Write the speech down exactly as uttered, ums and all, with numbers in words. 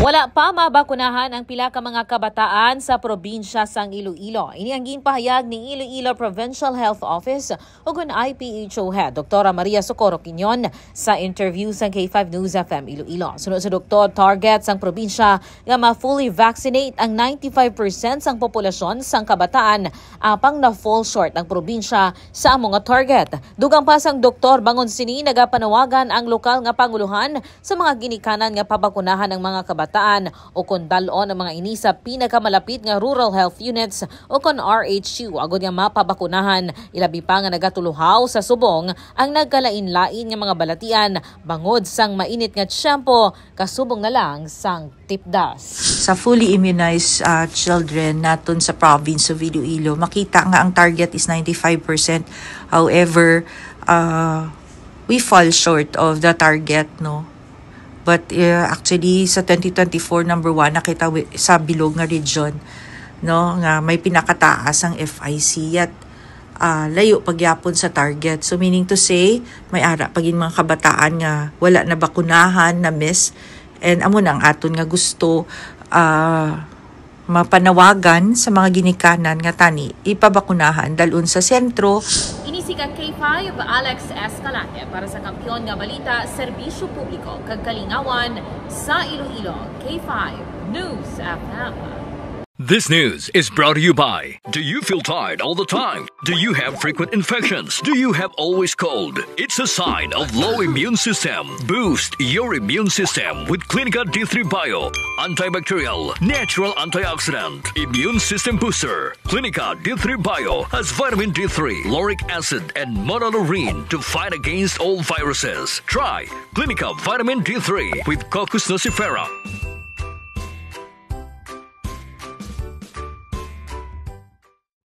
Wala pa mabakunahan ang pila ka mga kabataan sa probinsya sang Iloilo. Ini ang ginpahayag ni Iloilo Provincial Health Office, ukon I P H O Head, Doktora Maria Socorro Quiñon, sa interview sang K five News F M Iloilo. Suno sa doktor, target sang probinsya nga ma-fully vaccinate ang ninety-five percent sang populasyon sang kabataan, apang na-fall short ang probinsya sa amo nga target. Dugang pa sang doktor, bangod sini, nagapanawagan ang lokal nga panguluhan sa mga ginikanan nga pabakunahan ang mga kabataan, ukon dal-on ang mga ini sa pinakamalapit nga rural health units, ukon R H U, agod nga mapabakunahan, ilabi pa nga nagatuluhaw sa subong ang nagkalain-lain nga mga balatian bangod sang mainit nga tiyempo, kasubong na lang sang tipdas. Sa fully immunized, ah, children naton sa province of Iloilo, makita nga ang target is ninety-five percent. However, ah, we fall short of the target, no? But, uh, actually, sa twenty twenty-four, number one na kita wi-, sa bilog nga region, no, nga may pinakataas ang F I C, yet, ah, layo pagyapon sa target. So, meaning to say, may ara pa gid mga kabataan nga wala na bakunahan, na miss, and amo na ang aton nga gusto, ah, mapanawagan sa mga ginikanan nga tani ipabakunahan, dalon sa sentro. Ini si ka K five, Alex Escalante, para sa Kampiyon nga Balita, Serbisyo Publiko kag Kalingawan sa Iloilo, K five News F M. This news is brought to you by: Do you feel tired all the time? Do you have frequent infections? Do you have always cold? It's a sign of low immune system. Boost your immune system with Clinica D three Bio, antibacterial, natural antioxidant, immune system booster. Clinica D three Bio has vitamin D three, lauric acid, and monolaurin to fight against all viruses. Try Clinica Vitamin D three with Cocos nucifera.